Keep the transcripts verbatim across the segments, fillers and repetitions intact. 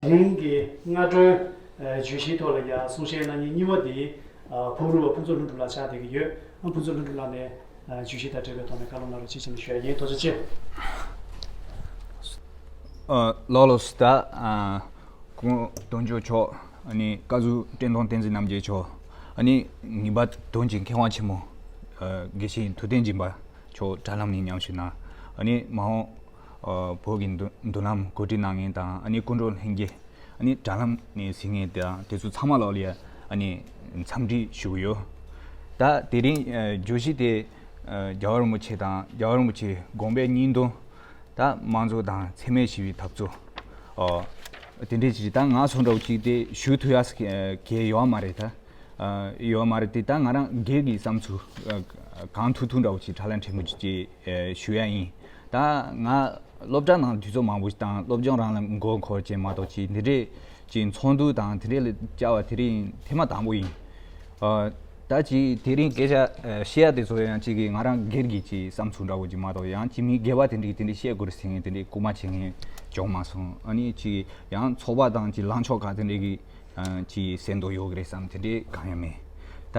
དེ་རིང་གི་སྔ་དྲོའི་ཨ་བརྗོད་གཞིའི་ཐོག་ལ་ཡང་གསུང་བཤད་གནང་མཁན་གཉིས་པ་དེ་ཨ་ཕུག་རུ་བ་ཕུན་ཚོགས་ལྷུན་གྲུབ་ལགས་ཆགས་བསྡད་ཀྱི་ཡོད། ཨ་ཕུན་ཚོགས་ལྷུན་གྲུབ་ལགས་ནས་ཨ་བརྗོད་གཞི་དང་འབྲེལ་བའི་ཐོག་ནས་བཀའ་སློབ་གནང་རོགས་ཅེས་བྱས་ནས་ཞུ་ཡ་ཡིན། ཐུགས་རྗེ་ཆེ། ཨ་ལགས་ལགས་སོ། ད་ཨ་སྐུ་ངོ་དོན་གཅོད་མཆོག་ཨ་ནི་བཀའ་ཟུར་བཀྲས་མཐོང་བསྟན་འཛིན་རྣམ་རྒྱལ་མཆོག་ཨ་ནི་ངེས་པར་དོན་གྱི་མཁས་དབང་ཆེན་མོ་ཨ་དགེ་བཤེས་ཐུབ་བསྟན་སྦྱིན་པ་མཆོག་དྲ་ལམ་ནས་མཉམ་ཞུགས་གནང་། ཨ་ནི་མ་འོངས་ཨ་བོད་ཀྱི་མདུན་མདུན་ལམ་གོ་སྒྲིག་གནང་མཁན་དང་། ཨ་ནི་སྐུ་མགྲོན་ལྷན་རྒྱས། ཨ་ནི་དྲ་ལམ་ནས་གཟིགས་མཁན་དང་དེ་ཚོ་ཚང་མ་ལོག་ལ་ཡ་ཨ་ནི་འཚམས་འདྲི་ཞུ་གི་ཡོད། ད་དེ་རིང་ཨ་བརྗོད་གཞི་དེ་ཨ་རྒྱལ་བ་རིན་པོ་ཆེ་དང་རྒྱལ་བ་རིན་པོ་ཆེའི་དགོངས་པའི་སྙིང་དོན། ད་དམངས་གཙོ་དང་འཚེ་མེད་ཞི་བའི་འཐབ་རྩོད། ཨོ། དེ་འདྲའི་ཅིག་ད་ང་ཚོ་འདྲ་བོ་ཅིག་དེ་ཞུ་ཐུབ་ཡ་ས་གི་ཡོད་མ་རེད་ད། ཨ་ཡོད་མ་རེད་དེ། ད་ང་རང་སྒེར་གྱི་བསམ་ཚུལ་ཨ་གང་ཐུབ་ཐུབ་འདྲ་བོ་ཅིག་དྲ་ལམ་ཕྲན་བུ་ཅིག་ཨ་ཞུ་ཡ་ཡིན། ད་ང་སློབ་གྲྭ་ནང་དུས་ཚོད་མང་པོ་ཞིག་དང་སློབ་སྦྱོང་རང་ལ་མགོ་འཁོར་བྱས་མ་གཏོགས་ཅིག་འདི་འདྲའི་ཅིག་ཚོགས་འདུ་དང་དེ་འདྲའི་ལ་བཅར་བ་དེ་རིང་ཐེངས་མ་དང་པོ་ཡིན། ཨ་ད་ཅིག་དེ་རིང་སྐད་ཆ་ཨ་བཤད་ཡ་དེ་ཚོ་ཡང་ཅིག་གི་ང་རང་སྒེར་གྱི་ཅིག་བསམ་ཚུལ་འདྲ་བོ་ཅིག་མ་གཏོགས། ཡང་ཅིག་མི་སྒེར་པ་དེ་འདྲས་དེ་འདྲས་བཤད་དགོས་རེད་ཟེར་མཁན་དེ་འདྲས་སྐུལ་མ་བྱེད་མཁན་བྱུང་མ་སོང་། ཨ་ནི་ཅིག་ཡང་ཚོགས་པ་དང་ཅིག་ལངས་ཕྱོགས་ཁག་དེ་འདྲས་ཀྱི་ཨ་ཅིག་གསན་མདོག་ཡོད་ཀྱི་རེད་བསམ་དེ་འདྲས་གང་ཡང་མེད། ད་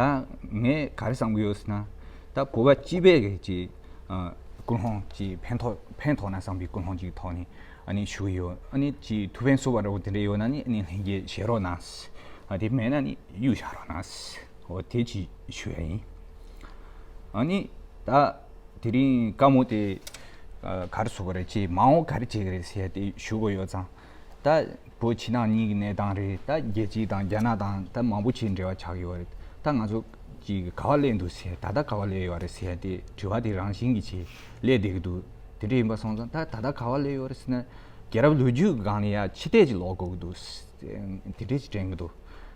ངས་ག་རེ་བསམ་གྱི་ཡོད་ཟེར་ན། ད་བོད་པ་སྤྱི་པའི་གི་ཅིག་ཨ་ཀུན་སློང་ཅིག་ཕན་ཐོགས་ཕན་ཐོགས་ན་བསམ་པའི་ཀུན་སློང་ཅིག་ཐོག་ནས་ཨ་ནི་ཞུ་གི་ཡོད། ཨ་ནི་ཅིག་ཐུགས་ཕན་གསོས་པ་འདྲ་བོ་དེ་འདྲས་ཡོད་ན་ནི་ཨ་ནི་ལྷན་རྒྱས་བཞེས་རོགས་གནང་། ཨ་དེ་མེད་ན་ནི་གཡུག་བཞག་རོགས་གནང་། འོ་དེ་ཅིག་ཞུ་ཡ་ཡིན། ཨ་ནི་ད་དེ་རིང་བཀའ་མོལ་དེ་ཨ་ག་རེ་ཟེར་དགོས་རེད། ཅེས་མ་འོངས་ག་རེ་བྱེད་ཀྱི་རེད་ཟེར་ཡ་དེ་ཞུ་དགོས་ཡོད་ཙང་། ད་བོད་ཕྱི་ནང་གཉིས་ཀྱི་གནས་སྟངས་རེད། ད་རྒྱལ་སྤྱི་དང་རྒྱ་ནག་དང་ད་མང་པོ་ཅིག་འབྲེལ་བ་ཆགས་ཡོད་རེད། ད་ང་ཚོ་ཅིག་ག་བ་སླེབས་འདུག་ཟེར། ད་ལྟ་ག་བ་སླེབས་ཡོད་རེད་ཟེར་ཡ་དེ་དྲི་བ་དེ་རང་བཞིན་གྱིས་ཅིག་སླེབས་བསྡད་ཀྱི་འདུག་དེ་འདྲ་ཡིན་པ་སོང་ཙང་ད་ད་ལྟ་ག་བ་སླེབས་ཡོད་རེད་ཟེར་ན། རྒྱལ་རབས་ལོ་རྒྱུས་ཀྱི་སྒང་ལ་ཡ་ཕྱི་བལྟས་ཅིག་ལོག་དགོས་ཀྱི་འདུག་དེ་འདྲས་ཅིག་དྲན་གྱི་འདུག་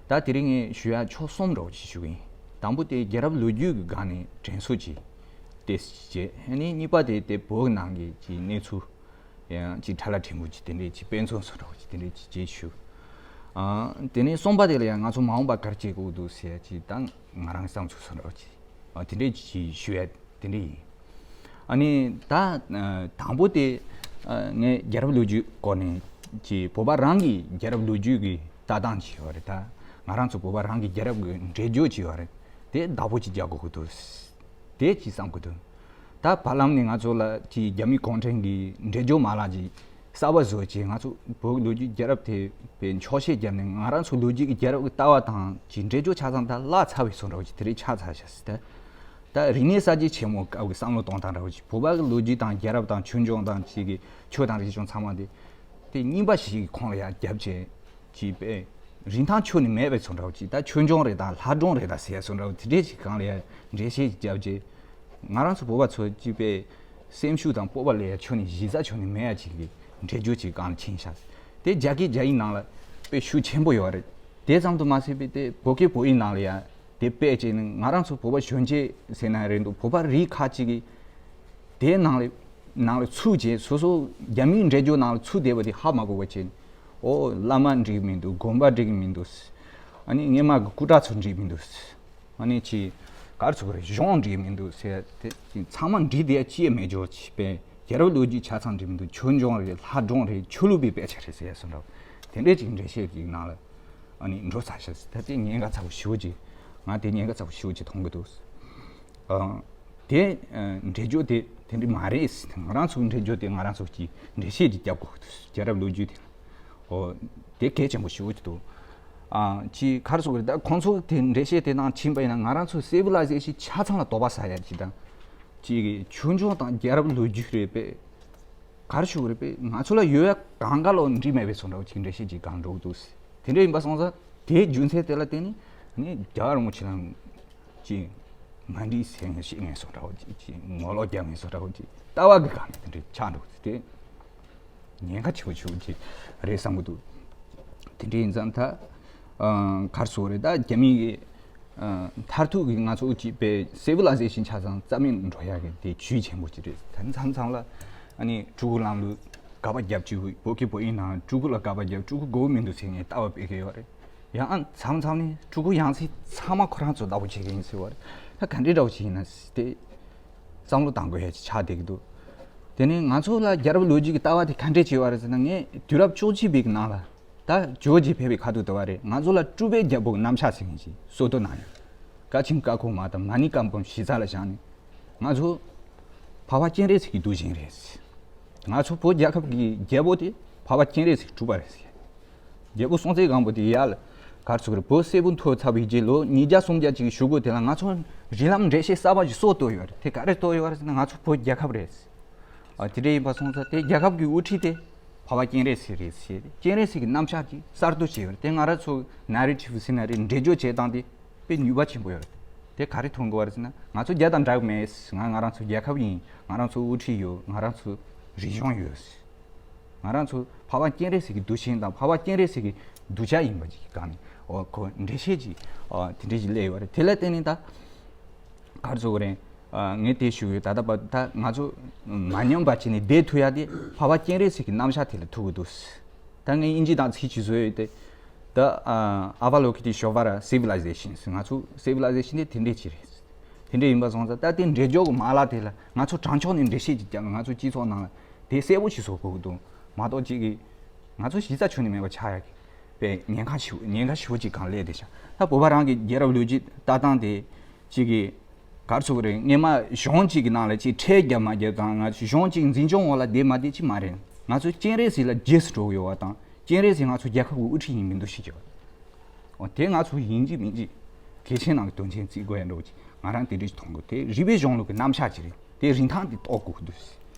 ད་དེ་རིང་ངས་ཞུ་ཡ་ཕྱོགས་གསུམ་འདྲ་བོ་ཅིག་ཞུ་གི་ཡིན། དང་པོ་དེ་རྒྱལ་རབས་ལོ་རྒྱུས་ཀྱི་སྒང་ནས་དྲན་གསོ་ཅིག་ཏོག་ཙམ་བྱས། ཨ་ནི་གཉིས་པ་དེ་དེ་བོད་ནང་གི་ཅིག་གནས་ཚུལ་ཡང་ཅིག་ཕྲ་ལ་ཕྲན་བུ་ཅིག་དེ་འདྲས་ཅིག་དཔེ་མཚོན་བཟོ་འདྲ་བོ་ཅིག་དེ་འདྲས་ཅིག་ཅིག་ཞུ། ཨ་དེ་ནས་གསུམ་པ་དེ་ལ་ཡང་ང་ཚོ་མ་འོངས་པ་ག་རེ་བྱེད་དགོས་འདུག་ཟེར་ཅིག་ད་ང་རང་བསམ་ཚུལ་བཟོ་འདྲ་བོ་ཅིག་ཨ་དེ་འདྲས་ཅིག་ཞུ་ཡ་དེ་འདྲས་ཡིན། ཨ་ནི་ད་ཨ་དང་པོ་དེ་ཨ་ངས་རྒྱལ་རབས་ལོ་རྒྱུས་སྐོར་ནས་ཀྱི་བོད་པ་རང་གི་རྒྱལ་རབས་ལོ་རྒྱུས་ཀྱི་ལྟ་སྟངས་ཅིག་ཡོད་རེད། ད་ང་རང་ཚོ་བོད་པ་རང་གི་རྒྱལ་རབས་ཀྱི་འགྲེལ་བརྗོད་ཅིག་ཡོད་རེད། དེ་བདག་པོ་ཅིག་རྒྱག་དགོས་ཀྱི་འདུག་དེ་ཅིག་བསམ་གྱི་འདུག་ད་བར་ལམ་ནས་ང་ཚོ་ལ་ཅིག་རྒྱ་མི་གུང་ཁྲན་གྱི་འགྲེལ་བརྗོད་མ་ལག་ཅིག་གསར་པ་བཟོས་བྱས། ང་ཚོ་བོད་ཀྱི་ལོ་རྒྱུས་རྒྱལ་རབས་དེ་བས་འཁྱོག་བཤད་བརྒྱབ་ནས་ང་རང་ཚོ་ལོ་རྒྱུས་ཀྱི་རྒྱལ་རབས་ཀྱི་ལྟ་བ་དང་ཅིག་འགྲེལ་བརྗོད་ཆ་ཚང་ད་བརླག་ཚར་བའི་བཟོ་འདྲ་བོ་ཅིག་དེ་རིང་ཆགས་ཚར་ཤག་ཟེར་ཏེ། ད་རིག་གནས་གསར་བརྗེ་ཆེན་མོའི་སྐབས་ཀྱི་བསམ་བློ་གཏོང་སྟངས་འདྲ་བོ་ཅིག་བོད་པ་གི་ལོ་རྒྱུས་དང་རྒྱལ་རབས་དང་ཆོས་འབྱུང་དང་ཅིག་གི་ཆོས་དང་རིག་གཞུང་ཚང་མ་དེ་དེ་རྙིང་པ་ཞིག་གི་ཁོངས་ལ་ཡར་བརྒྱབ་བྱས། ཅིག་པས་རིན་ཐང་ཆོད་ནི་མེད་པའི་བཟོ་འདྲ་བོ་ཅིག་ད་ཆོས་འབྱུང་རེད་དང་ལྷ་སྒྲུང་རེད་དང་ཟེར་ཡ་བཟོ་འདྲ་བོ་དེ་འདྲས་ཅིག་སྒང་ལ་ཡར་འགྲེལ་བཤད་ཅིག་བརྒྱབ་བྱས། ང་རང་ཚོ་བོད་པ་ཚོ་ཅིག་པས་སེམས་ཤུགས་དང་སྤོབས་པ་ལ་ཡ་ཆོད་ནི་གཞི་རྩ་ཆོད་ནི་མེད་ཡ་ཅིག་གི་འགྲེལ་བརྗོད་ཅིག་སྒང་ལ་ཕྱིན་ཤག་དེ་རྒྱ་སྐད་རྒྱ་ཡིག་ནང་ལ་དཔེ་ཤུགས་ཆེན་པོ་ཡོད་རེད། དེ་ཙམ་དུ་མ་ཟད་པའི་དེ་བོད་སྐད་བོད་ཡིག་ནང་ལ་ཡ་དེ་དཔེ་བྱས་ནས་ང་རང་ཚོ་བོད་པ་གཞོན་སྐྱེས་ཟེར་ན་རེད་འདུག་བོད་པ་རིགས་ཁག་ཅིག་གིས་དེའི་ནང་ལ་ནང་ལ་ཚུད་བྱས། སོ་སོ་རྒྱ་མིའི་འགྲེལ་བརྗོད་ནང་ལ་ཚུད་བསྡད་པ་དེ་ཧ་མ་གོ་བ་བྱས། ཨོ་བླ་མ་འགྲིག་མི་འདུག་དགོན་པ་འགྲིག་མི་འདུག་ཨ་ནི་སྔོན་མ་གི་སྐུ་དྲག་ཚོ་འགྲིག་མི་འདུག་ཨ་ནི་ཅིག་ག་རེ་ཟེར་དགོས་རེད། གཞུང་འགྲིག་མི་འདུག་ཟེར་དེ་ཅིག་ཚང་མ་འགྲིག་བསྡད་ཡ་ཅི་ཡང་མེད་འཇོག་ཅིག་པས། རྒྱལ་རབས་ལོ་རྒྱུས་ཆ་ཚང་འགྲིག་མི་འདུག་ཆོས་འབྱུང་རེད། ལྷ་སྒྲུང་རེད། ཆོས་ལུགས་པའི་དཔེ་ཆ་རེད་ཟེར་ཡ་བཟོ་འདྲ་དེ་འདྲས་ཅིག་འགྲེལ་བཤད་ཅིག་ནང་ལ་ཨ་ནི་འགྲོ་ཚར་ཤག་ད་དེ་ཉེན་ཁ་ཚ་པོ་ཞེ་པོ་ཅིག་ང་དེ་ཉེན་ཁ་ཚ་པོ་ཞེ་པོ་ཅིག་མཐོང་གི་འདུག་ཨ། དེ་ཨ་འགྲེལ་བརྗོད་དེ་དེ་འདྲ་མ་རེད། ང་རང་ཚོའི་འགྲེལ་བརྗོད་དེ་ང་རང་ཚོ་གིས་འགྲེལ་བཤད་ཅིག་རྒྱབ་དགོས་ཀྱི་འདུག་རྒྱལ་རབས་ལོ་རྒྱུས་དེ། ཨོ། དེ་གལ་ཆེན་པོ་ཞེ་པོ་ཅིག་འདུག་ཨ་ཅིག་ག་རེ་ཟེར་དགོས་རེད། ད་ཁོང་ཚོ་དེ་འགྲེལ་བཤད་དེ་ནང་ཕྱིན་པ་ཡིན་ན་ང་རང་ཚོའི་སི་ཝི་ལའི་ཟེ་ཤན་ཆ་ཚང་ལ་དོགས་པ་ཟ་ཡ་ཅིག་དང་། ཅིག་ཆོས་འབྱུང་དང་རྒྱལ་རབས་ལོ་རྒྱུས་རེད་པས། ག་རེ་ཞུ་དགོས་རེད་པས། ང་ཚོ་ལ་ཡོད་ཡ་གང་ག་ལོ་འགྲིག་མེད་པའི་བཟོ་འདྲ་བོ་ཅིག་འགྲེལ་བཤད་ཅིག་གང་འགྲོ་གི་འདུག་དེ་འདྲ་ཡིན་པ་སོང་ཙང་དེའི་རྒྱུ་མཚན་དེ་ལ་བརྟེན་ནས་ནི་རྒྱལ་བ་རིན་པོ་ཆེ་ལ་ཅིག་མ་འགྲིག་ཟེར་ངེས་བཤད་ངེས་བཟོ་འདྲ་བོ་ཅིག་ཅིག་ངོ་ལོག་རྒྱག་ངེས་བཟོ་འདྲ་བོ་ཅིག་ལྟ་བ་གི་སྒང་ནས་དེ་འདྲ་ཆགས་འགྲོ་གི་འདུག་དེ་ཉེན་ཁ་ཆེ་བོ་ཆེ་བོ་ཅིག་རེད་བསམ་གི་འདུག་དེ་འདྲ་ཡིན་ཙང་ད་ཨ་ག་རེ་ཟེར་དགོས་རེད། ད་རྒྱ་མི་གི་ཨ་མཐར་ཐུག་གི་ང་ཚོ་གཅིག་པའི་སི་ཝི་ལའི་ཟེ་ཤན་ཆ་ཚང་རྩ་མེད་འགྲོ་ཡག་གི་དེ་ཇུས་ཆེན་པོ་ཅིག་རེད། ད་མཚམས་མཚམས་ལ་ཨ་ནི་སྤྲུལ་སྐུ་ལམ་ལུགས་དགག་པ་རྒྱབ་བཅུག་བོད་སྐད་བོད་ཡིག་ནང་སྤྲུལ་སྐུ་ལ་དགག་པ་རྒྱབ། སྤྲུལ་སྐུ་དགོས་མི་འདུག་ཟེར་ངས་ལྟ་བ་སྤེལ་གི་ཡོད་རེད། ཡང་ཨ་མཚམས་མཚམས་ནི་སྤྲུལ་སྐུ་ཡང་སྲིད་ཚང་མ་ཁོ་རང་ཚོ་བདག་པོ་བྱེད་གི་ཡིན་ཟེར་བ་རེད། ད་ག་འདྲའི་འདྲ་བོ་ཞིག་ཡིན་ན་དེ་བསམ་བློ་གཏང་དགོས་ཡ་ཅིག་ཆགས་བསྡད་ཀྱི་འདུག་དེ་ནས་ང་ཚོ་ལ་རྒྱལ་རབས་ལོ་རྒྱུས་ཀྱི་ལྟ་བ་དེ་ག་འདྲས་བྱས་པ་རེད་ཟེར་ན། ངས་དུས་རབས་བཅུ་གཅིག་པའི་གི་ནང་ལ་ ད་ཇོ་རྗེ་ཕེབས་པའི་ཁ་ཐུག་དུ་བ་རེད། ང་ཚོ་ལ་སྤྲུལ་པའི་རྒྱལ་པོ་གི་རྣམ་གཞག་ཟེར་མཁན་ཞིག་སྲོལ་གཏོད་གནང་ཡོད། ཀ་ཆེན་ཀ་ཁོ་མ་དང་མ་ཎི་བཀའ་འབུམ་གཞི་རྩ་ལ་བཞག་ནས། ང་ཚོ་འཕགས་པ་སྤྱན་རས་གཟིགས་ཀྱི་གདུལ་ཞིང་རེད། ང་ཚོ་བོད་རྒྱལ་ཁབ་ཀྱི་རྒྱལ་པོ་དེ་འཕགས་པ་སྤྱན་རས་གཟིགས་སྤྲུལ་པ་རེད། རྒྱལ་པོ་སྲོང་བཙན་སྒམ་པོ་དེ་ཡར་ལ་གར་ཚུགས་རེད། བོད་སིལ་བུ་འཐོར་ཚར་བའི་རྗེས་ལོ་ཉིས་བརྒྱ་སུམ་བརྒྱ་ཅིག་གི་གཞུག་གུ་དེ་ལ་ང་ཚོ་རིགས་ལམ་འགྲེལ་བཤད་གསར་པ་ཞིག་སྲོལ་གཏོད་ཡོད་རེད། དེ་ག་རེ་གཏོད་ཡོད་རེད་ཟེར་ན། ང་ཚོ་བོད་རྒྱལ་ཁབ་རེད། ཨ། དེ་འདྲ་ཡིན་པ་སོང་ཙང་དེ་རྒྱལ་ཁབ་ཀྱི་དབུ་ཁྲིད་དེ་འཕགས་པ་སྤྱན་རས་གཟིགས་རེད་ཟེར། སྤྱན་རས་གཟིགས་ཀྱི་རྣམ་གཞག་ཅིག་གསར་གཏོད་བྱས་ཡོད་རེད། དེ་ང་རང་ཚོ་ནེ་རེ་ཊིབ་ཟེར་ན་རེད། འགྲེལ་བརྗོད་བྱེད་སྟངས་དེ་དཔེ་ནུས་པ་ཆེན་པོ་ཡོད་རེད། དེ་ག་རེ་མཐོང་དགོས་པ་རེད་ཟེར་ན། ང་ཚོ་རྒྱ་དང་འདྲ་གི་མེད། ང་ང་རང་ཚོ་རྒྱལ་ཁབ་ཡིན། ང་རང་ཚོ་དབུ་ཁྲིད་ཡོད། ང་རང་ཚོ་རིག་གཞུང་ཡོད། ང་རང་ཚོ་འཕགས་པ་སྤྱན་རས་གཟིགས་ཀྱི་གདུལ་ཞིང་དང་འཕགས་པ་སྤྱན་རས་གཟིགས་ཀྱི་གདུལ་བྱ་ཡིན་པ་ཅིག་གི་སྒང་ནས། ཨོ། ཁོ་འགྲེལ་བཤད་ཅིག་ཨ། དེ་འདྲ་ཞིག་སླེབས་ཡོད་རེད། དེ་ལ་བརྟེན་ནས་ད་གར་ཚུགས་རེད། ཨ། ངས་དེ་ཞུ་གི་ཡོད། ད་ལྟ་བར་ད་ང་ཚོ་མ་ཉམས་པ་བྱས་ནས་བསྡད་ཐུབ་ཡ་དེ་འཕགས་པ་སྤྱན་རས་གཟིགས་ཀྱི་རྣམ་གཞག་དེ་ལ་ཐུག་གི་འདུག་ད་ངས་དབྱིན་ཇི་དང་ཚིག་ཅིག་བཟོས་ཡོད་དེ། ད་ཨ། Avalokiteshvara civilization ཟེར། ང་ཚོ་སི་ཝི་ལའི་ཟེ་ཤན་དེ་དེ་འདྲས་ཅིག་རེད། དེ་འདྲས་ཡིན་པ་སོང་ཙང་ད་དེ་འགྲེལ་བརྗོད་ཀྱི་མ་ལག་དེ་ལ་ང་ཚོ་དྲང་ཕྱོགས་ནས་འགྲེལ་བཤད་ཅིག་རྒྱག། ང་ཚོ་སྤྱི་ཚོགས་ནང་ལ་དེ་གསལ་པོ་ཞིག་བཟོ་དགོས་ཀྱི་འདུག་མ་གཏོགས་ཅིག་གིས་ང་ཚོ་གཞི་རྩ་ཁྱོན་ནས་མེད་པ་ཆགས་ཡག་གི་དཔེ་ཉེན་ཁ་ཞེ་པོ། ཉེན་ཁ་ཞེ་པོ་ཅིག་སྒང་སླེབས་བསྡད་ཤག་ད་བོད་པ་རང་གི་རྒྱལ་རབས་ལོ་རྒྱུས་ལྟ་སྟངས་དེ་ཅིག་གིས་གར་ཚུགས་རེད། སྔོན་མ་གཞུང་གཅིག་གི་ནང་ལ་ཅིག་ཁྲལ་རྒྱབ་མ་རྒྱབ་དང་། ང་ཚོ་གཞུང་གཅིག་འཛིན་སྐྱོང་འོག་ལ་བསྡད་མ་བསྡད་ཅིག་མ་རེད། ང་ཚོ་སྤྱན་རས་གཟིགས་ལ་རྗེས་སུ་འགྲོ་གི་ཡོད་པ་དང་། སྤྱན་རས་གཟིགས་ང་ཚོ་རྒྱལ་ཁབ་ཀྱི་དབུ་ཁྲིད་ཡིན་མིན་འདུ་ཤེས་ཀྱི་ཡོད། འོ། དེ་ང་ཚོ་ཡིན་གཅིག་མིན་གཅིག་གལ་ཆེན་ནང་གི་དོན་ཆེན་བརྩི་དགོས་ཡ་འདྲ་བོ་ཅིག་ང་རང་དེ་འདྲ་ཞིག་མཐོང་གི། དེ་རིག་པའི་གཞུང་ལུགས་ཀྱི་རྣམ་གཞག་ཅིག་རེད། དེ་རིན་ཐང་དེ་རྟོགས་དགོས་ཀྱི་འདུག་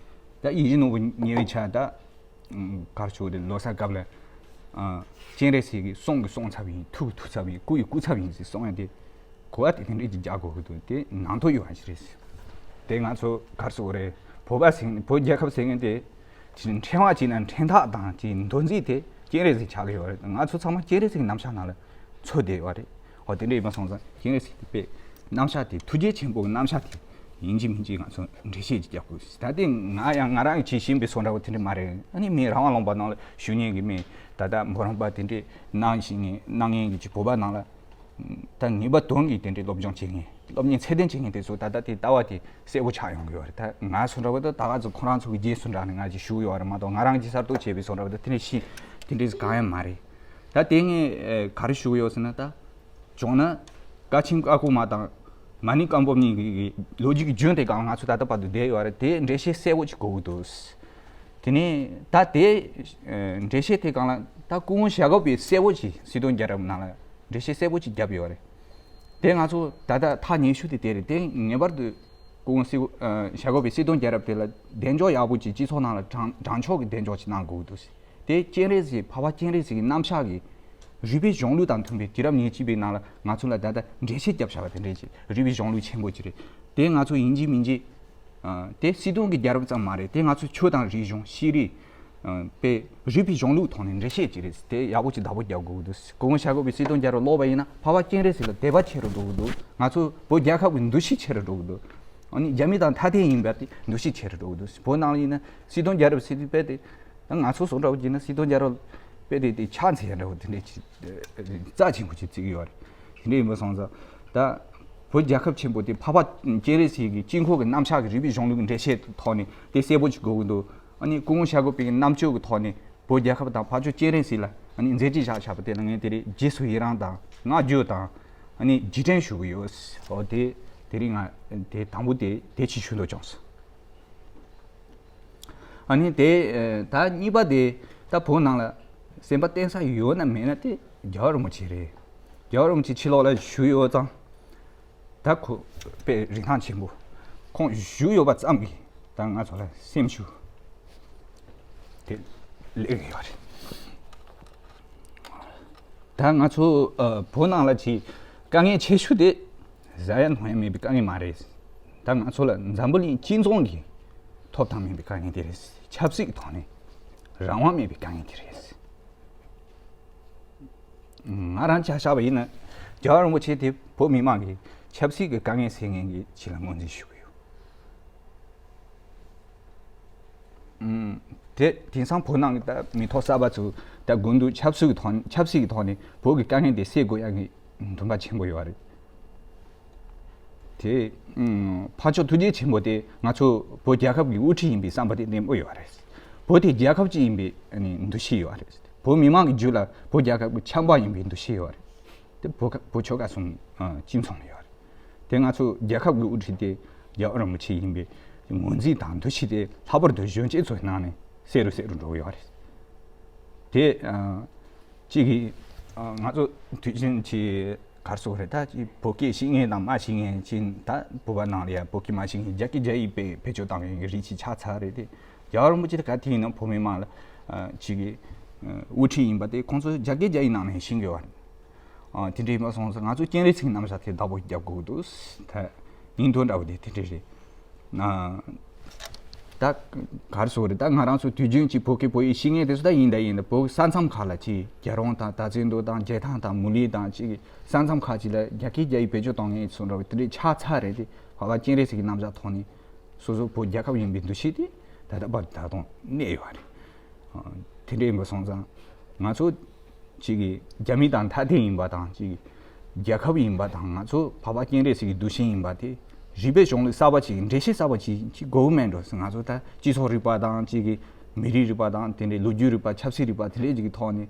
ད་ཡིད་བཞིན་ནོར་བུ་ཉེ་བའི་ཆར་ད་གར་ཆོག་དེ་ལོ་གསར་སྐབས་ལ། ཨ། སྤྱན་རས་གཟིགས་ཀྱི་གསུང་གི་གསུང་ཚབ་ཡིན། ཐུགས་ཀྱི་ཐུགས་ཚབ་ཡིན། སྐུ་ཡི་སྐུ་ཚབ་ཡིན་ཟེར་གསུང་ཡ་དེ་གོ་བ་དེ་དེ་འདྲས་ཅིག་རྒྱག་དགོས་ཀྱི་འདུག་དེ་ནང་དོན་ཡོད་པ་ཞིག་རེད། དེ་ང་ཚོ་གར་སོང་རེད། བོད་པ་ཟེར་མཁན། བོད་རྒྱལ་ཁབ་ཟེར་མཁན་དེ་ཕྲེང་བ་གཅིག་ན་ཕྲེང་ཐག་དང་ཅིག་མདོ་འཛིན་དེ་སྤྱན་རས་གཟིགས་ཆགས་ཀྱི་ཡོད་རེད། ང་ཚོ་ཚང་མ་སྤྱན་རས་གཟིགས་ཀྱི་རྣམ་གཞག་ནང་ལ་འཚོ་བསྡད་ཡོད་རེད། འོ། དེ་འདྲ་ཡིན་པ་སོང་ཙང་སྤྱན་རས་གཟིགས་དེ་དཔེ་རྣམ་གཞག་དེ། ཐུགས་རྗེ་ཆེན་པོའི་རྣམ་གཞག་དེ་ཡིན་གཅིག་མིན་གཅིག་ང་ཚོ་འགྲེལ་བཤད་ཅིག་རྒྱག་དགོས། ད་དེ་ང་ཡང་ང་རང་གིས་བྱེད་བཞིན་པའི་བཟོ་འདྲ་བོ་དེ་འདྲ་མ་རེད། ཨ་ནི་མི་རང་དབང་ལུང་པ་ནང་ལ་བཞུགས་མཁན་གྱི་མི། ད་ལྟ་འབུམ་རམས་པ་དེ་འདྲས་གནང་བཞིན་ནས་གནང་མཁན་གྱི་ཅིག་བོད་པ་ནང་ལ། ད་ངེས་པ་དོན་གྱིས་དེ་འདྲའི་སློབ་སྦྱོང་བྱེད་མཁན། སློབ་གཉེར་ཚད་ལྡན་བྱེད་མཁན་དེ་ཚོ་ད་ལྟ་དེ་ལྟ་བ་དེ་གསལ་པོ་ཆགས་ཡོང་གི་ཡོད་རེད། ད་ང་བཟོ་འདྲ་བོ་ད་ད་ག་ཚོད་ཁོ་རང་ཚོ་གི་རྗེས་སུ་འབྲངས་ནས་ང་ཅིག་ཞུགས་ཡོད་རེད་མ་གཏོགས། ང་རང་གིས་གསར་གཏོད་བྱས་པའི་བཟོ་འདྲ་བོ་ད་དེ་འདྲ་ཞིག་དེ་འདྲ་ཞིག་གང་ཡང་མ་རེད། ད་དེ་ངས་ཨེ་ག་རེ་ཞུ་གི་ཡོད་ཟེར་ན། ད་བྱུང་ན་ཀ་ཆེན་ཀ་ཁོ་མ་དང་མ་ཎི་བཀའ་འབུམ་གཉིས་ཀྱི་ལོ་རྒྱུས་ཀྱི་རྒྱུན་དེ་གང་ང་ཚོ་ད་ལྟ་བར་དུ་བསྡད་ཡོད་རེད། དེ་འགྲེལ་བཤད་གསལ་པོ་ཅིག་དགོས་ཀྱི་འདུག་དེ་ནས་ད་དེ་ཨེ་འགྲེལ་བཤད་དེ་གང་ལ་ད་སྐུ་ངོ་ཞྭ་སྒབ་པས་གསལ་པོ་ཅིག་སྲིད་དོན་རྒྱལ་རབས་ནང་ལ་འགྲེལ་བཤད་གསལ་པོ་ཅིག་བརྒྱབ་ཡོད་རེད། དེ་ང་ཚོ་ད་ལྟ་ཐག་ཉེ་ཤོས་དེ་དེ་རེད། དེ་ངེས་པར་དུ་སྐུ་ངོ་སྲིད་ཨ་ཞྭ་སྒབ་པའི་སྲིད་དོན་རྒྱལ་རབས་དེ་ལ་གདེང་འཇོག་ཡག་པོ་ཅིག་སྤྱི་ཚོགས་ནང་ལ་དྲང་དྲང་ཕྱོགས་ཀྱི་གདེང་འཇོག་ཅིག་གནང་དགོས་ཀྱི་འདུག་དེ་སྤྱན་རས་གཟིགས། འཕགས་པ་སྤྱན་རས་གཟིགས་ཀྱི་རྣམ་གཞག་གི་རིག་པའི་གཞུང་ལུགས་དང་མཐུན་པའི། དུས་རབས་ཉེར་གཅིག་པའི་ནང་ལ་ང་ཚོ་ལ་ད་ལྟ་འགྲེལ་བཤད་བརྒྱབ་བཞག་པ་དེ་འདྲས་ཅིག་རིག་པའི་གཞུང་ལུགས་ཆེན་པོ་ཅིག་རེད། དེ་ང་ཚོ་ཡིན་གཅིག་མིན་གཅིག་ཨ། དེ་སྲིད་དོན་གྱི་རྒྱལ་རབས་ཙམ་མ་རེད། དེ་ང་ཚོ་ཆོས་དང་རིག་གཞུང་། ཤེས་རིག་ཨ། དཔེ་རིག་པའི་གཞུང་ལུགས་ཐོག་ནས་འགྲེལ་བཤད་ཅིག་རེད། དེ་ཡག་པོ་ཅིག་བདག་པོ་རྒྱག་དགོས་ཀྱི་འདུག་སྐུ་ངོ་ཞྭ་སྒབ་པའི་སྲིད་དོན་རྒྱལ་རབས་ཀློག་པ་ཡིན་ན་འཕགས་པ་སྤྱན་རས་གཟིགས་ལ་དད་པ་ཆེ་རུ་འགྲོ་གི་འདུག་ང་ཚོ་བོད་རྒྱལ་ཁབ་ཀྱི་འདུ་ཤེས་ཆེ་རུ་འགྲོ་གི་འདུག་ཨ་ནི་རྒྱ་མི་དང་ཐ་དད་ཡིན་པ་དེ་འདུ་ཤེས་ཆེ་རུ་འགྲོ་གི་འདུག་བོད་ནང་ལ་ཡིན་ན་སྲིད་དོན་རྒྱལ་རབས་ཟེར་དུས་དཔེ་དེ། ད་ང་ཚོ་བཟོ་འདྲ་བོ་བྱས་ན་སྲིད་དོན་རྒྱལ་རབས་དཔེ་དེ་དེ་ཕྱག་འཚལ་ཡ་འདྲ་བོ་དེ་འདྲས་ཅིག་རྩ་ཆེན་པོ་ཅིག་བརྩི་གི་ཡོད་རེད། དེ་འདྲས་ཡིན་པ་སོང་ཙང་ད་བོད་རྒྱལ་ཁབ་ཆེན་པོ་དེ་འཕགས་པ་སྤྱན་རས་གཟིགས་ཀྱི་དཀྱིལ་འཁོར་གྱི་རྣམ་གཞག་གི་རིག་པའི་གཞུང་ལུགས་ཀྱི་འགྲེལ་བཤད་ཐོག་ནས་དེ་གསལ་པོ་ཅིག་དགོས་ཀྱི་འདུག་ཨ་ནི་སྐུ་ངོ་ཞྭ་སྒབ་པའི་རྣམ་དཔྱོད་ཀྱི་ཐོག་ནས་བོད་རྒྱལ་ཁབ་དང་འཕགས་མཆོག་སྤྱན་རས་གཟིགས་ལ་ཨ་ནི་མཛད་རྗེས་བཞག་བཞག་པ་དེ་ལ་ངས་དེ་རིང་རྗེས་སུ་ཡི་རང་དང་བསྔགས་བརྗོད་དང་ཨ་ནི་རྗེས་དྲན་ཞུ་གི་ཡོད། འོ་དེ་དེ་རིང་ང་དེ་དང་པོ་དེ་དེ་ཅིག་ཞུ་འདོད་བྱུང་སོང་། ཨ་ནི་དེ་ཨ་ད་གཉིས་པ་དེ་ད་བོད་ནང་ལ་སེམས་པ་གཏད་ས་ཡོད་ན་མེད་ན་དེ་རྒྱལ་བ་རིན་པོ་ཆེ་རེད། རྒྱལ་བ་རིན་པོ་ཆེ་ཕྱི་ལོགས་ལ་བཞུགས་ཡོད་ཙང་ད་ཁོ་དཔེ་རིན་ཐང་ཆེན་པོ། ཁོང་བཞུགས་ཡོད་པ་ཙམ་གྱིས་ད་ང་ཚོ་ལ་སེམས་ཤུགས་དེ་སླེབས་ཡོད་རེད། ད་ང་ཚོ་ཨ་བོད་ནང་ལ་ཅིག་དཀའ་ངལ་ཆེ་ཤོས་དེ་ཟ་ཡ་འཐུང་ཡ་མེད་པའི་དཀའ་ངལ་མ་རེད། ད་ང་ཚོ་ལ་འཛམ་བུ་གླིང་སྤྱི་ཚོགས་ཀྱི་ཐོབ་ཐང་མེད་པའི་དཀའ་ངལ་དེ་རེད། ཆབ་སྲིད་ཀྱི་ཐོག་ནས་རང་དབང་མེད་པའི་དཀའ་ངལ་དེ་རེད། ང་རང་ཆ་བཞག་པ་ཡིན་ན་རྒྱལ་བ་རིན་པོ་ཆེ་དེ་བོད་མི་མང་གི་ཆབ་སྲིད་ཀྱི་དཀའ་ངལ་སེལ་མཁན་གྱི་ཆེད་ལ་ངོས་འཛིན་ཞུ་གི་ཡོད། ཨུམ། དེ་དེང་སང་བོད་ནང་གི་ད་མི་ཐོག་གསར་པ་ཚོ་ད་དགུན་དུས་ཆབ་སྲིད་ཀྱི་ཐོག་ཆབ་སྲིད་ཀྱི་ཐོག་ནས་བོད་ཀྱི་དཀའ་ངལ་དེ་སེལ་དགོས་ཡག་གི་འདུན་པ་ཆེན་པོ་ཡོད་རེད། དེ་ཨུམ། འཕགས་མཆོག་ཐུགས་རྗེ་ཆེན་པོ་དེ་ང་ཚོ་བོད་རྒྱལ་ཁབ་ཀྱི་དབུ་ཁྲིད་ཡིན་པའི་བསམ་པ་དེ་ནན་པོ་ཡོད་རེད། བོད་དེ་རྒྱལ་ཁབ་ཅིག་ཡིན་པའི་ཨ་ནི་འདུ་ཤེས་ཡོད་རེད། བོད་མི་མང་གི་རྒྱུད་ལ་བོད་རྒྱལ་ཁབ་ཀྱི་ཆབ་འབངས་ཡིན་པའི་འདུ་ཤེས་ཡོད་རེད། དེ་བོད་ཁ་བོད་ཆོལ་ཁ་གསུམ་ཨ་གཅིག་མཚུངས་ཡོད་རེད། དེ་ང་ཚོ་རྒྱལ་ཁབ་ཀྱི་དབུ་ཁྲིད་དེ་རྒྱལ་བ་རིན་པོ་ཆེ་ཡིན་པའི་ངོས་འཛིན་དང་འདུ་ཤེས་དེ་ལྷག་པར་དུ་གཞོན་སྐྱེས་ཚོའི་ནང་ནས་གསལ་རུ་གསལ་རུ་འགྲོ་གི་ཡོད་རེད། དེ་ཨ་གཅིག་གིས་ཨ་ང་ཚོ་དུས་རྒྱུན་གྱི་གར་སོགས་རེད། ད་ཅིག་བོད་སྐད་ཤེས་མཁན་དང་མ་ཤེས་མཁན་ཅིག་ད་བོད་པ་ནང་ལ་ཡ་བོད་སྐད་མ་ཤེས་མཁན་རྒྱ་སྐད་རྒྱ་ཡིག་བེད་བེད་སྤྱོད་བཏང་མཁན་གྱི་རིགས་ཅིག་ཆགས་ཚར་རེད་དེ། རྒྱལ་བ་རིན་པོ་ཆེ་དེ་ག་དེ་ཡིན་ན་བོད་མི་མང་ལ་ཨ་ཅིག་གི་ཨ་དབུ་ཁྲིད་ཡིན་པ་དེ་ཁོང་ཚོ་རྒྱ་སྐད་རྒྱ་ཡིག་ནང་ནས་ཤེས་དགོས་པ་རེད། ཨ་དེ་འདྲ་ཡིན་པ་སོང་ཙང་ང་ཚོ་སྤྱན་རས་གཟིགས་རྣམ་གཞག་དེ་བདག་པོ་རྒྱབ་དགོས་འདུག་ད་སྙིང་དོན་འདྲ་བོ་དེ་དེ་འདྲ་རེད། ཨ་ད་གར་སོགས་རེད། ད་ང་རང་ཚོ་དུས་རྒྱུན་གྱི་བོད་སྐད་བོད་ཡིག་ཤེས་མཁན་དེ་ཚོ་ད་ཡིན་ད་ཡིན་ད། བོད་ས་མཚམས་ཁག་ལ་ཅིག་རྒྱལ་རོང་དང་ད་བཙན་རྡོ་དང་རྒྱལ་ཐང་དང་མུ་ལི་དང་ཅིག་ས་མཚམས་ཁག་ཅིག་ལ་རྒྱ་སྐད་རྒྱ་ཡིག་བེད་སྤྱོད་གཏོང་མཁན་ཚོ་འདྲ་བོ་དེ་འདྲའི་ཆགས་ཚར་རེད་དེ། འཕགས་པ་སྤྱན་རས་གཟིགས་ཀྱི་རྣམ་གཞག་ཐོག་ནས་སོ་སོ་བོད་རྒྱལ་ཁབ་ཡིན་པའི་འདུ་ཤེས་དེ་ད་ལྟ་བར་ད་དུང་གནས་ཡོད་རེད། དེ་འདྲ་ཡིན་པ་སོང་ཙང་ང་ཚོ་གཅིག་གི་རྒྱ་མི་དང་ཐ་དད་ཡིན་པ་དང་གཅིག་གི་རྒྱལ་ཁབ་ཡིན་པ་དང་ང་ཚོ་འཕགས་པ་སྤྱན་རས་གཟིགས་ཀྱི་གདུལ་ཞིང་ཡིན་པ་དེ་རིག་པའི་གཞུང་ལུགས་གསར་པ་ཅིག་འགྲེལ་བཤད་གསར་པ་ཅིག་ཅིག་དགོས་མེད་འགྲོ། ང་ཚོ་ད་སྤྱི་ཚོགས་རིག་པ་དང་གཅིག་གི་མི་རིགས་རིག་པ་དང་དེ་འདྲའི་ལོ་རྒྱུས་རིག་པ་ཆབ་སྲིད་རིག་པ་དེ་འདྲའི་ཅིག་གི་ཐོག་ནས་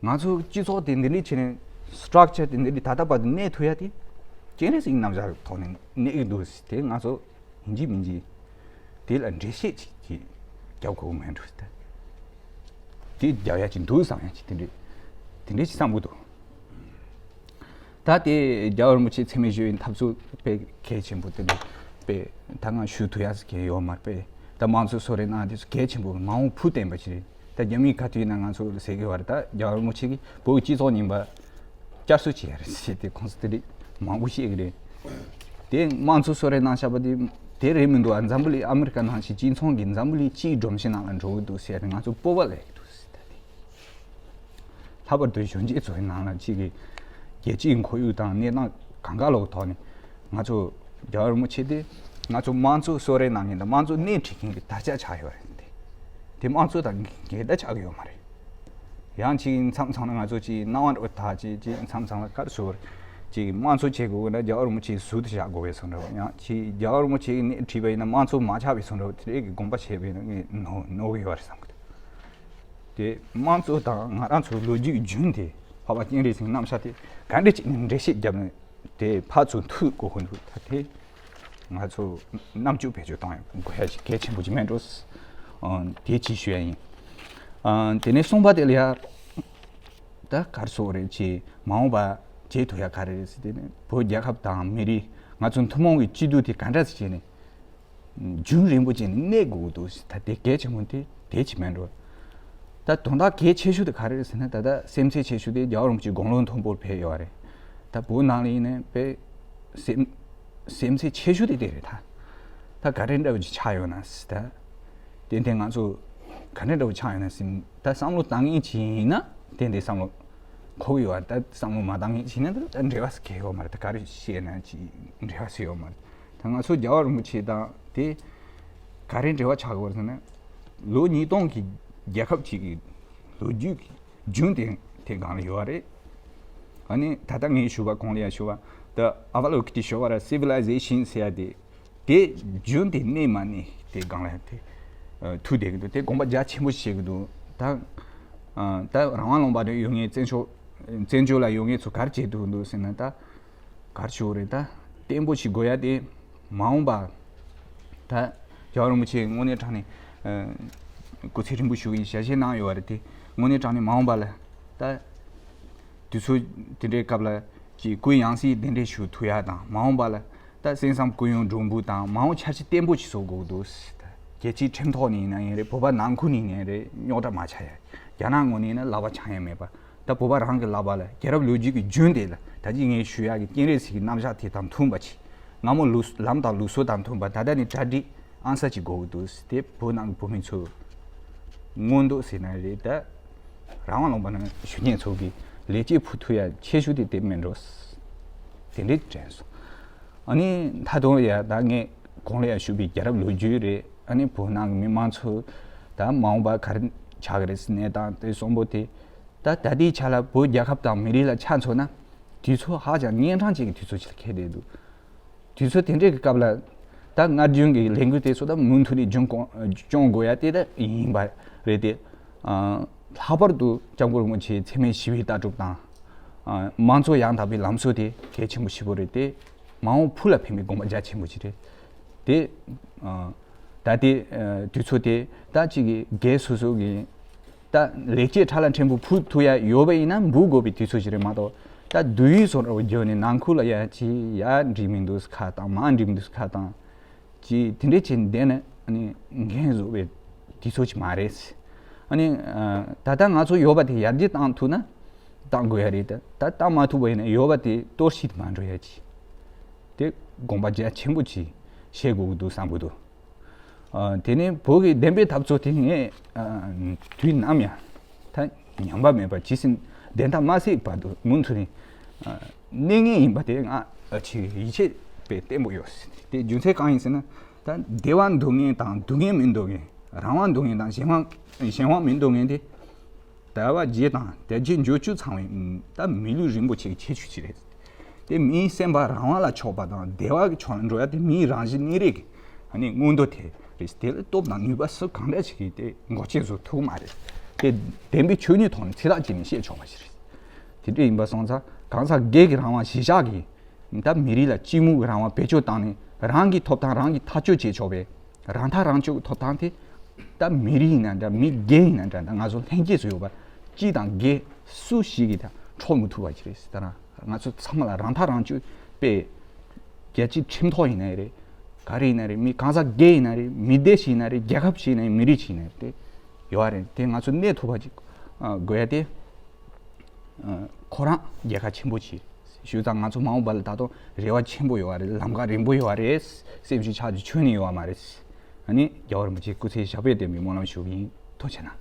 ང་ཚོ་སྤྱི་ཚོགས་དེ་འདི་འདྲའི་བྱས་ནས་སི་ཊག་ཅར་དེ་འདི་འདྲའི་ད་ལྟ་བར་དུ་གནས་ཐུབ་ཡ་དེ་སྤྱན་རས་གཟིགས་རྣམ་གཞག་ཐོག་ནས་གནས་ཀྱི་འདུག་དེ་ང་ཚོ་ཡིན་གཅིག་མིན་གཅིག་དེ་ལ་འགྲེལ་བཤད་ཅིག་ཅིག་རྒྱབ་དགོས་མེད་འགྲོ། དེ་རྒྱབ་ཡ་ཅིག་འདུག་བསམ་ཡ་ཅིག་དེ་འདྲའི་དེ་འདྲའི་ཅིག་བསམ་གྱི་འདུག་ད་དེ་རྒྱལ་བ་རིན་པོ་ཆེ་མཚན་སྨད་ཞུ་བའི་འཐབ་རྩོད་དཔེ་གལ་ཆེན་པོ་དེ་འདྲ་དཔེ་ད་ང་ཞུ་ཐུབ་ཡ་ཟེར་མཁན་ཡོད་མ་རེད་པས། ད་དམངས་གཙོ་གསོལ་རས་གནང་དེ་ཚོ་གལ་ཆེན་པོ་མ་འོངས་བུ་བསྟན་པ་ཅིག་རེད། ད་རྒྱ་མིའི་ཁ་ཐུག་ཡིན་ན་ང་ཚོ་ཟེར་གི་བ་རེད། ད་རྒྱལ་བ་རིན་པོ་ཆེ་གིས་བོད་ཀྱི་སྤྱི་ཚོགས་རྙིང་པ་བསྐྱར་གསོ་བྱས་རེད་ཟེར་ཏེ་ཁོང་ཚོ་དེ་འདྲ་མང་པོ་བཤད་གི་རེད། དེ་དམངས་གཙོ་གསོལ་རས་གནང་བཞག་པ་དེ་དེ་རེད་མི་འདུག་ཨ་འཛམ་བུ་གླིང་ཨ་མི་རི་ཀ་ནང་བཞིན་སྤྱི་ཚོགས་ཀྱི་འཛམ་བུ་གླིང་སྤྱིའི་སྒྲོམ་གཞི་ནང་ལ་འགྲོ་གི་འདུག་ཟེར་ཏེ་ང་ཚོ་སྤོབས་པ་སླེབས་གི་འདུག་ཟེར་ད་དེ། ལྷག་པར་དུ་གཞོན་སྐྱེས་ཚོའི་ནང་ལ་གཅིག་གིས་རྒྱལ་སྤྱིའི་ཁོར་ཡུག་དང་གནས་སྟངས་གང་ག་ལོག་ཐོག་ནས་ང་ཚོ་རྒྱལ་བ་རིན་པོ་ཆེ་དེ་ང་ཚོ་དམངས་གཙོ་གསོལ་རས་གནང་མཁན་དང་དམངས་གཙོ་སྣེ་ཁྲིད་མཁན་གྱི་དར་ཆ་ཆགས་ཡོད་རེད་དེ། དེ་དམངས་གཙོ་དང་འགལ་ཟླ་ཆགས་ཀྱི་ཡོད་མ་རེད། ཡང་གཅིག་མཚམས་མཚམས་ལ་ང་ཚོ་གཅིག་སྣང་བ་འདྲ་བོ་དག་ཅིག་གཅིག་མཚམས་མཚམས་ལ་ག་རེ་ཟེར་དགོས་རེད། གཅིག་དམངས་གཙོ་བྱེད་དགོས་ན་རྒྱལ་བ་རིན་པོ་ཆེའི་ཟུར་དུ་བཞག་དགོས་པའི་བཟོ་འདྲ་བོ། ཡང་གཅིག་རྒྱལ་བ་རིན་པོ་ཆེ་གིས་སྣེ་ཁྲིད་པ་ཡིན་ན་དམངས་གཙོ་མ་ཆགས་པའི་བཟོ་འདྲ་བོ་དེ་འདྲའི་གི་དགོངས་པ་བཞེས་པ་ཡིན་ན་ངས་ནོར་ནོར་གི་ཡོད་རེད་བསམ་གི་འདུག་དེ་དམངས་གཙོ་དང་ང་རང་ཚོའི་ལོ་རྒྱུས་རྒྱུན་དེ་འཕགས་པ་སྤྱན་རས་གཟིགས་རྣམ་གཞག་དེ་ག་འདྲ་ཅིག་ནས་འགྲེལ་བཤད་བརྒྱབ་ནས་དེ་ཕར་ཚུར་མཐུད་དགོས་ཀྱི་འདུག་ད་དེ་ང་ཚོ་རྣམ་དཔྱོད་བེད་སྤྱོད་གཏོང་དགོས་ཡ་ཞིག་གལ་ཆེན་པོ་ཅིག་མེད་འགྲོ། ཨ་དེ་ཅིག་ཞུ་ཡ་ཡིན། ཨ་དེ་ནས་གསུམ་པ་དེ་ལ་ཡ་ད་ག་རེ་ཟེར་དགོས་རེད། ཅིག་མ་འོངས་པ་བྱེད་ཐུབ་ཡ་ག་རེ་རེད་ཟེར་དེ་ནས་བོད་རྒྱལ་ཁབ་དང་མི་རིགས་ང་ཚོ་ཐུན་མོང་གི་སྐྱིད་སྡུག་དེ་ག་འདྲ་ཞིག་བྱས་ནས་རྒྱུན་རིང་པོ་ཅིག་ནས་གནས་དགོས་ཀྱི་འདུག་ད་དེ་གལ་ཆེན་པོ་དེ་དེ་ཅིག་མེད་འགྲོ། ད་དོན་དག་གལ་ཆེ་ཤོས་དེ་ག་རེ་རེད་ཟེར་ན་ད་ལྟ་སེམས་ཚེགས་ཆེ་ཤོས་དེ་རྒྱལ་བ་རིན་པོ་ཆེ་དགུང་ལོ་མཐོན་པོར་ཕེབས་ཡོད་རེད། ད་བོད་ནང་ལ་ཡིན་ནའི་དཔེ་སེམས་སེམས་ཚེགས་ཆེ་ཤོས་དེ་དེ་རེད། ད་ད་ག་རེ་འདྲ་བོ་ཅིག་ཆགས་ཡོད་ན་ཟེར། ད་ཏན་ཏན་ང་ཚོ་ག་འདྲ་འདྲ་བོ་ཆགས་ཡོད་ན་ཟེར། ད་བསམ་བློ་བཏང་མཁན་ཅིག་ཡིན་ན་ཏན་ཏན་བསམ་བློ་འཁོར་གི་ཡོད་རེད། ད་བསམ་བློ་མ་བཏང་མཁན་ཅིག་ཡིན་ན་ད་འབྲེལ་བ་ཟེར་གྱི་ཡོད་མ་རེད། ད་ག་རེ་བཤད་ན་ཅིག་འབྲེལ་བ་ཟེར་ཡོད་མ་རེད། ད་ང་ཚོ་རྒྱལ་བ་རིན་པོ་ཆེ་དང་དེ་ག་རེ་འབྲེལ་བ་ཆགས་ཀྱི་ཡོད་རེད་ཟེར་ན། ལོ་ཉིས་སྟོང་གི་རྒྱལ་ཁབ་ཅིག་གི་ལོ་རྒྱུས་ཀྱི་རྒྱུན་དེ་དེ་སྒང་ལ་ཡོད་རེད། ཨ་ནི་ད་ལྟ་ངས་ཞུ་བ་གོང་ལ་ཡང་ཞུ་བ་ད་ཨ་བ་ལོ་ཀི་ཊི་ཞོ་བ་ར་སི་ཝི་ལའི་ཟེ་ཤན་ཟེར་ཡ་དེ་དེ་རྒྱུན་དེ་གནས་མ་གནས་དེ་སྒང་ལ་དེ་ཐུག་བསྡད་ཀྱི་འདུག་དེ་དགོངས་པ་རྒྱ་ཆེན་པོ་བཞེས་ཀྱི་འདུག་ད་ད་རང་དབང་ལུང་པ་ནས་ཡོད་མཁན་བཙན་བྱོལ་བཙན་བྱོལ་ལ་ཡོད་མཁན་ཚོ་ག་རེ་བྱེད་ཐུབ་འདུག་ཟེར་ན། ད་ག་རེ་ཞུ་དགོས་རེད། ད་བརྟན་པོ་ཞིག་དགོས་ཡ་དེ་མ་འོངས་པ་ད་རྒྱལ་བ་རིན་པོ་ཆེ་དངོས་གནས་དྲང་གནས་ཨ་སྐུ་ཚེ་རིང་པོ་བཞུགས་ཡིན་ཞལ་བཞེས་གནང་ཡོད་པ་རེད། དེ་དངོས་གནས་དྲང་གནས་མ་འོངས་པ་ལ་ད་དུས་ཚོད་དེ་འདྲའི་སྐབས་ལ་ཀྱི་སྐུའི་ཡང་སྲིད་གདན་འདྲེན་ཞུ་ཐུབ་ཡ་དང་མ་འོངས་པ་ལ་ད་གསན་བསམ་སྐུ་ཡོན་སྒྲོན་འབུལ་དང་མ་འོངས་འཆར་གཞི་བརྟན་པོ་ཞིག་བཟོ་དགོས་འདུག་ད་རྒྱལ་སྤྱིའི་ཁྲིམས་ཐོག་ནས་ཡིན་ན་ཡིན་རེད། བོད་པ་ནང་ཁུལ་ནས་ཡིན་ན་རེད། རྙོག་དྲ་མ་ཆགས་ཡ། རྒྱ་ནག་ངོས་ནས་ཡིན་ན་ལག་པ་འཆང་ཡ་མེད་པ། ད་བོད་པ་རང་གི་ལག་པ་ལ་རྒྱལ་རབས་ལོ་རྒྱུས་ཀྱི་རྒྱུན་དེ་ལ་ད་ཅི་ངས་ཞུ་ཡག་གི་སྤྱན་རས་གཟིགས་ཀྱི་རྣམ་གཞག་དེ་དང་མཐུན་པ་ཅིག་སྔ་མོ་ལུགས་ལམ་དང་ལུགས་སྲོལ་དང་མཐུན་པ་ད་ལྟ་ནས་གྲ་སྒྲིག་ཨང་གསར་ཅིག་དགོས་ཀྱི་འདུག་དེ་བོད་ནང་གི་བོད་མི་ཚོ་མངོན་འདོད་ཟེར་ན་རེད། ད་རང་དབང་ལུང་པ་ནང་ཞུ་མཁན་ཚོ་གི་ལས་བྱེད་ཕུལ་ཐུབ་ཡ་ཆེ་ཤོས་དེ་དེ་མིན་འགྲོ། དེ་འདྲས་དྲན་སོང་། ཨ་ནི་ད་དུང་ཡ་ད་ངས་གོང་ལ་ཡ་ཞུས་པའི་རྒྱལ་རབས་ལོ་རྒྱུས་རེད། ཨ་ནི་བོད་ནང་གི་མི་མང་ཚོ་ད་མ་འོངས་པ་ག་རེ་ཆགས་ཀྱི་རེད་ཟེར་གནས་སྟངས་དེ་གསོན་པོ་དེ། ད་ད་ལྟའི་ཆ་ལ་བོད་རྒྱལ་ཁབ་དང་མི་རིགས་ལ་ཆ་མཚོན་ན་དུས་ཚོད་ཧ་ཅང་གཉན་འཕྲང་ཅན་གྱི་དུས་ཚོད་ཅིག་ལ་འཁེལ་བསྡད་འདུག་དུས་ཚོད་དེ་འདྲའི་གི་སྐབས་ལ་ད་སྔར་རྒྱུན་གྱི་ལས་འགུལ་དེ་ཚོ་ད་མུ་མཐུད་ནས་རྒྱུན་སྐོང་སྐྱོང་དགོས་ཡ་དེ་ད་ཡིན་པ་རེད་དེ། ཨ་ ལྷག་པར་དུ་སྐྱབས་མགོན་རིན་པོ་ཆེའི་འཚེ་མེད་ཞི་བའི་ལྟ་གྲུབ་དང་། ཨ། དམངས་གཙོ་ཡང་དག་པའི་ལམ་སྲོལ་དེ་གལ་ཆེན་པོ་ཞེ་པོ་རེད་དེ། མ་འོངས་བུ་ལ་ཕན་པའི་དགོངས་པ་རྒྱ་ཆེན་པོ་ཅིག་རེད་དེ། ཨ། ད་ལྟའི་ཨ་དུས་ཚོད་དེ་ད་ཅིག་གི་སྒེར་སོ་སོ་གི་ད་ལེགས་སྐྱེས་ཕྲ་ལ་ཕྲན་བུ་ཕུལ་ཐུབ་ཡ་ཡོད་པ་ཡིན་ན་འབུལ་དགོས་པའི་དུས་ཚོད་ཅིག་རེད་མ་གཏོགས། ད་སྡུག་ཡུས་བཟོ་འདྲ་བོ་བརྒྱབ་ནས་ནང་ཁུལ་ལ་ཡ་ཅིག་ཡ་འགྲིག་མི་འདུག་ཁ་བཏང་། མ་འགྲིག་མི་འདུག་ཁ་བཏང་། ཅིག་དེ་འདྲས་བྱས་ནས་བསྡད་ན་ཨ་ནི་འགན་བཟོ་བའི་དུས་ཚོད་ཅིག་མ་རེད། ཨ་ནི་ཨ་ད་ལྟ་ང་ཚོ་ཡོད་པ་དེ་ཡར་རྒྱས་བཏང་ཐུབ་ན་བཏང་དགོས་ཡ་རེད། ད་ད་བཏང་མ་ཐུབ་པ་ཡིན་ན་ཡོད་པ་དེ་གཏོར་བཤིག་མ་འགྲོ་ཡ་ཅིག་དེ་དགོངས་པ་རྒྱ་ཆེན་པོ་ཅིག་བཞེས་དགོས་ཀྱི་འདུག་བསམ་གྱི་འདུག་ཨ། དེ་ནས་བོད་ཀྱི་བདེན་པའི་འཐབ་རྩོད་དེ་ངས་ཨ་དུས་ནམ་ཡང་ད་ཉམས་པ་མེད་པར་ཇི་སྲིད་བདེན་མཐའ་མ་གསལ་བར་དུ་མུ་མཐུད་ནས་ཨ་གནས་ངེས་ཡིན་པ་དེ་ང་ཨ་ཅིག་ཡིད་ཆེས་དཔེ་བརྟན་པོ་ཡོད། དེ་རྒྱུ་མཚན་གང་ཡིན་ཟེར་ན། ད་བདེ་བ་འདོད་མཁན་དང་སྡུག་བསྔལ་མི་འདོད་མཁན། རང་དབང་འདོད་མཁན་དང་གཞན་དབང་གཞན་དབང་མི་འདོད་མཁན་དེ། དལ་བ་བརྒྱད་དང་དལ་བརྒྱད་འབྱོར་བཅུ་ཚང་བའི་ད་མི་ལུས་རིན་པོ་ཆེ་གི་ཁྱད་ཆོས་ཅིག་རེད། དེ་མིའི་སེམས་པ་རང་དབང་ལ་ཕྱོགས་པ་དང་བདེ་བ་གི་ཕྱོགས་ལ་འགྲོ་ཡ་དེ་མིའི་རང་བཞིན་གནས་རིགས་ཀྱི་ཨ་ནི་མངོན་འདོད་དེ་རེད། དེ་ལ་སྟོབས་དང་ནུས་པ་སུ་གང་འདྲ་ཞིག་གིས་དེ་འགོག་རྐྱེན་བཟོ་ཐུབ་མ་རེད། དེ་བདེན་པའི་ཆོས་ཉིད་ཐོག་ནས་ཚིག་ཐག་བཅད་ནས་བཤད་ཆོག་པ་ཞིག་རེད། དེ་འདྲ་ཡིན་པ་སོང་ཙང་གང་ཟག་སྒེར་གྱི་རང་དབང་གཞི་བཞག་གིས། ད་མི་རིགས་ལ་གཅིག་མུ་གི་རང་དབང་བེད་སྤྱོད་བཏང་ནས་རང་གི་ཐོབ་ཐང་རང་གིས་ཐག་གཅོད་བྱེད་ཆོག་པའི་རང་ཐག་རང་གཅོད་ཀྱི་ཐོབ་ཐང་དེ། ད་མི་རིགས་ཡིན་ན་འདྲ་མི་སྒེར་ཡིན་ན་འདྲ་ད་ང་ཚོ་ལྷན་སྐྱེས་སུ་ཡོད་པ་སྤྱི་དང་སྒེར་སུ་ཞིག་གིས་ད་འཕྲོག་མི་ཐུབ་པ་ཅིག་རེད། ད་ང་ཚོ་ཚང་མ་ལ་རང་ཐག་རང་གཅོད་དཔེ་རྒྱལ་སྤྱིའི་ཁྲིམས་ཐོག་ཡིན་ན་རེད། ག་རེ་ཡིན་ན་རེད། མི་གང་ཟག་སྒེར་ཡིན་ན་རེད། མི་སྡེ་ཞིག་ཡིན་ན་རེད། རྒྱལ་ཁབ་ཞིག་ཡིན་ན་རེད། མི་རིགས་ཞིག་ཡིན་ན་རེད། དེ་ཡོད་རེད། དེ་ང་ཚོ་གནས་ཐུབ་པ་ཅིག་དགོས་ཡ་དེ། ཁོ་རང་རྒྱལ་ཁ་ཆེན་པོ་ཅིག་ཞུས་ཙང་ང་ཚོ་མ་འོངས་པ་ལ་ད་དུང་རེ་བ་ཆེན་པོ་ཡོད་རེད། ལམ་ཁ་རིང་པོ་ཡོད་རེད། སེམས་ཤུགས་ཆག་ཅིག་ཆོད་ནི་ཡོད་མ་རེད། ཨ་ནི་རྒྱལ་བ་རིན་པོ་ཆེའི་སྐུ་ཚེ་ཞབས་པད་བརྟན་པའི་སྨོན་ལམ་ཞུ་གི་ཡིན། ཐུགས་རྗེ་གནང་།